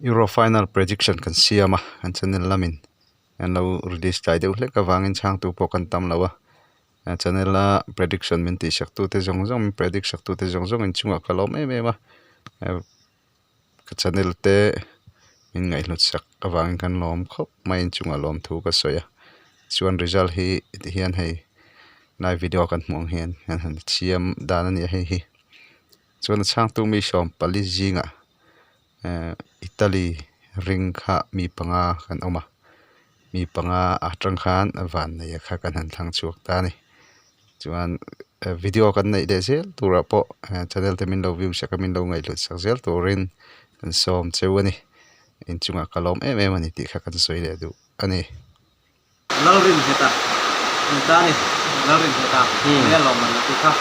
Euro final prediction kan siam a kan channel lamin an lo release tlai deuh hlek avangin chhangtu pawh kan tam lo a channel a prediction min tih sak tute zawng zawng min predict sak tute zawng zawng inchungah ka lawm em em a ka channel te min ngaihhlut sak avangin kan lawm khawp mai inchungah lawmthu ka sawi a chuan result hi tihian hei live video kan hmuh ang hian an han siam dan a ni a hei hi chuan a chhangtu mi 14 zingah ehh Italy ring kha mi panga kan awm a mi panga atang khan vannei kha kan han thlang chhuak ta a ni chuan video kan neih leh zel turah pawh channel te min lo view sak a min lo ngaihhlut sak zel turin kan sawm cheu a ni inchungah ka lawm em em a ni tih kha kan sawi leh duh a ni. Lalrinheta ni ta ni Lalrinheta nia lawmman a ti kha.